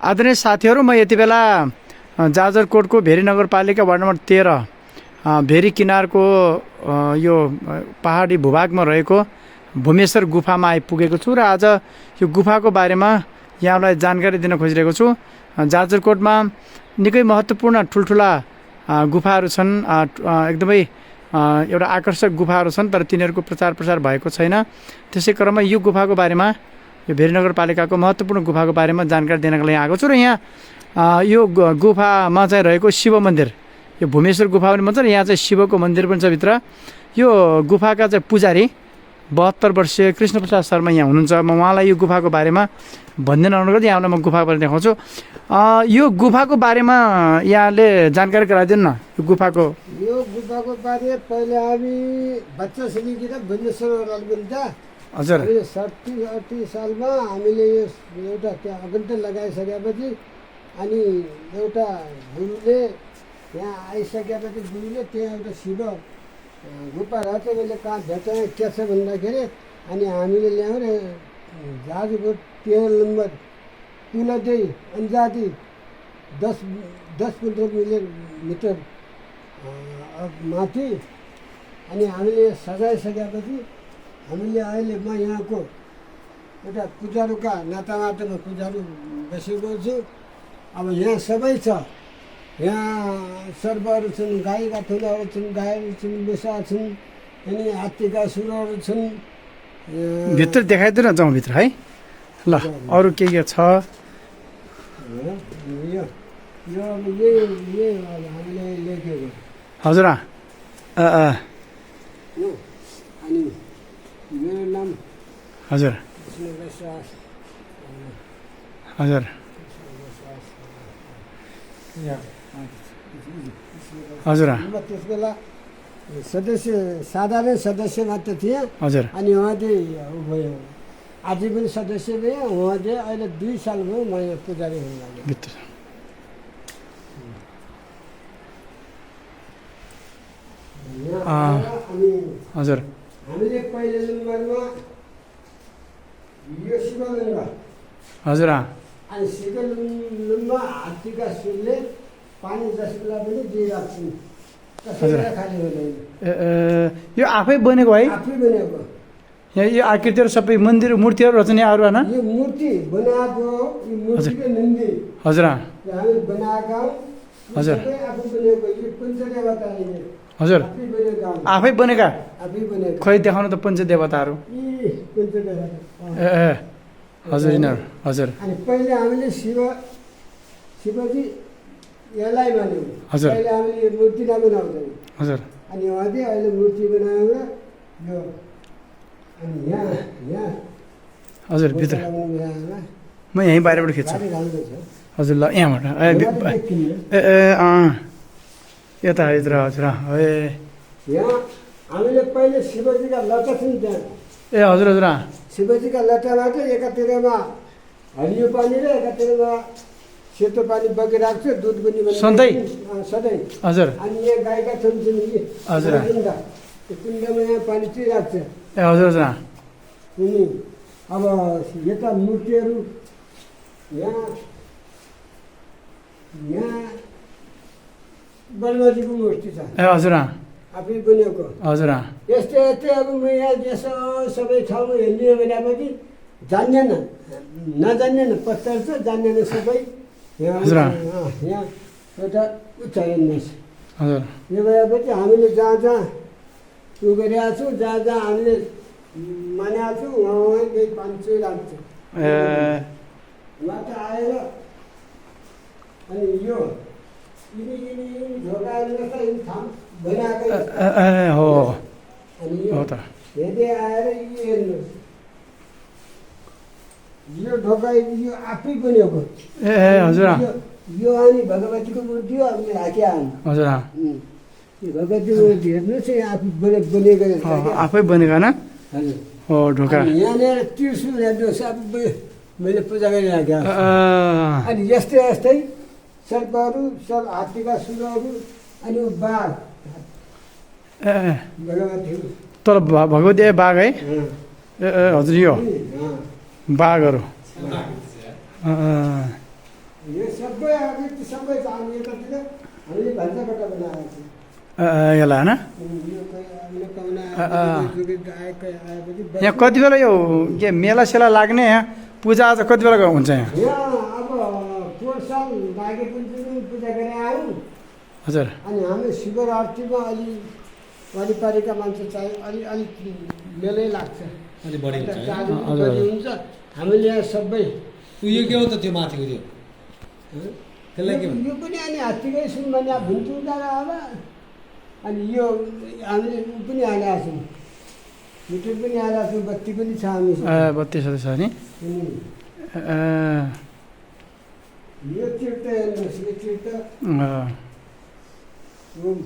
आदरणीय साथीहरू, म यति बेला जाजरकोटको भेरी नगरपालिका वार्ड नम्बर 13 भेरी किनारको यो पहाडी भूभागमा रहेको भूमेश्वर गुफामा आइपुगेको छु र आज यो गुफाको बारेमा यहाँलाई जानकारी दिन खोजिरहेको छु। जाजरकोटमा निकै महत्त्वपूर्ण ठुल्ठुला गुफाहरू छन्, एकदमै एउटा आकर्षक गुफाहरू छन्, तर तिनीहरूको प्रचार प्रसार भएको छैन। त्यसै क्रममा यो गुफाको बारेमा, यो भेरी नगरपालिकाको महत्त्वपूर्ण गुफाको बारेमा जानकारी दिनको लागि आएको छु र यहाँ यो गुफामा चाहिँ रहेको शिव मन्दिर, यो भूमेश्वर गुफा पनि भन्छ र यहाँ चाहिँ शिवको मन्दिर पनि छ भित्र। यो गुफाका चाहिँ पुजारी 72 वर्षीय कृष्णप्रसाद शर्मा यहाँ हुनुहुन्छ। म उहाँलाई यो गुफाको बारेमा भनिदिन अनुरोध, यहाँलाई म गुफाको बारे देखाउँछु। यो गुफाको बारेमा यहाँले जानकारी गराइदिनु न। यो गुफाको बारे पहिले हामी बच्चा सिलिकिन भुवनेश्वर गइन्छ। हजुर, 70-80 सालमा हामीले यो एउटा त्यहाँ अगन्त लगाइसकेपछि अनि एउटा गुरुले यहाँ आइसकेपछि गुरुले त्यहाँ एउटा शिव गुफा रहेछ, मैले कहाँ भेटाएँ के छ भन्दाखेरि अनि हामीले ल्यायौँ र जाजरकोट 13 नम्बर पुलदै अन्जादी 10-15 मिटर माथि अनि हामीले सजाइसकेपछि हामीले अहिले म यहाँको एउटा पुजारुका नाताबाट म पुजारू बसेको छु। अब यहाँ सबै छ, यहाँ सर्पहरू छन्, गाईका थुलाहरू छन्, गाईहरू छन्, मुसा छन्, अनि हात्तीका सुरहरू छन्। भित्र देखाइदिनु न, जाउँ भित्र है। ल, अरू के छ? यो हामीले लेखेको। हजुर, अनि मेरो नाम हजुर हजुर हजुर त्यस बेला सदस्य, साधारण सदस्य मात्र थिएँ। हजुर, अनि उहाँ चाहिँ भयो, आज पनि सदस्य भए। उहाँ चाहिँ अहिले 2 साल भयो म यहाँ पुजारी हुन लाग्यो। हजुर, हामीले पहिलो नम्बरमा यो शिवलिङ्ग, हजुर, अनि सेकेन्ड नम्बरमा हात्तीका सुरले पानी जस बेला पनि दिइराख्छन्, कसैलाई खाली हुँदैन। यो आफै बनेको है? आफै बनेको। यहाँ यो आकृतिहरू सबै मन्दिर मूर्तिहरू रहेछन् यहाँहरू होइन? यो मूर्ति बनाएको, यो मूर्तिको निम्ति हजुर हामी बनाएका हौँ। हजुर, आफै बनेको, यो पञ्चदेवता हजुर, आफै बनेका? आफै बनेको। खोइ देखाउनु त पञ्चदेवताहरू। ए हजुर, यिनीहरू। हजुर, अनि पहिले हामीले शिवजी यसलाई भन्यौँ। हजुर, पहिले हामीले मूर्ति नबनाउँदैन। हजुर, अनि उहाँ चाहिँ अहिले मूर्ति बनाएर यो अनि यहाँ हजुर, भित्र म यहीँ बाहिरबाट खिच्छु। हजुर, ल यहाँबाट यता भित्र। हजुर, यहाँ हामीले पहिले शिवजीका लटा छन् त्यहाँ। ए हजुर, हजुर, शिवजीका लटाबाट एकातिरमा हरियो पानी र एकातिरमा सेतो पानी बगिरहेको छ, दुध पनि सधैँ? सधैँ। हजुर, अनि यहाँ गाईका छन् कि हजुर, त्यो कुण्डमा यहाँ पानी चिराएको छ। ए हजुर, हजुर, अनि अब यता मूर्तिहरू यहाँ ब्रह्माजीको मूर्ति छ, ए हजुर, आफै बनेको। हजुर, यस्तै अब म यहाँ यसो सबै ठाउँमा हेर्ने भनेपछि जान्दैन, नजान्दैन पत्तर छ, जान्दैन सबै। यहाँ एउटा उच्च हेर्नुहोस्। हजुर, यो भएपछि हामीले जहाँ जहाँ उयो गरिरहेको छौँ, जहाँ जहाँ हामीले मानेको छौँ उहाँ केही पानी चुहिरहेको छ। उहाँ त आएर अनि यो ढोकाहरू ठाउँ बनाएको हो अनि हो त। हेर्दै आएर यो हेर्नुहोस्, यो ढोका यो आफै बनेको। ए हजुर, यो अनि भगवतीको मूर्ति हो, हामीले राख्या। हजुर, यो भगवतीको मूर्ति हेर्नुहोस्, आफै बनेको, आफै बनेको होइन? हजुर, हो ढोका। यहाँनिर त्रिशुल हेर्नुहोस्, सबै मैले पूजा गरिराखेँ। अनि यस्तै यस्तै सर्पहरू, सब हात्तीका सुरहरू, अनि बाघ भगवती तर भगवती बाघ है? ए हजुर, यो बाघहरू सबै व्यक्ति सबै हामी यतातिर हामीले भान्साकोटा बनाएको छौँ यसलाई होइन यो कोही हामीले पाहुना आएपछि यहाँ कति बेला यो के मेला सेला लाग्ने यहाँ पूजाआजा कति बेला हुन्छ यहाँ यहाँ अब पोहोर साल माघे पञ्चमी पूजा गरेर आयौँ हजुर अनि हामी शिवरात्रिमा अलि वरिपरिका मान्छे चाहिँ अलिक मेलै लाग्छ अलिक बढी हुन्छ है? चाली हजुर, बढी हुन्छ हामीले यहाँ सबै यो के हो त त्यो माथिको त्यो त्यसलाई के भन्छ? यो पनि अनि हात्तीकै सुनभने अब भुन्चुन्दाएर होला अनि यो हामीले ऊ पनि हालेका छौँ मिटर पनि हालेका छौँ बत्ती पनि छ हामीसँग 32 छ नि यो तीर्थ हेर्नुहोस् यो तीर्थ अँ, ओम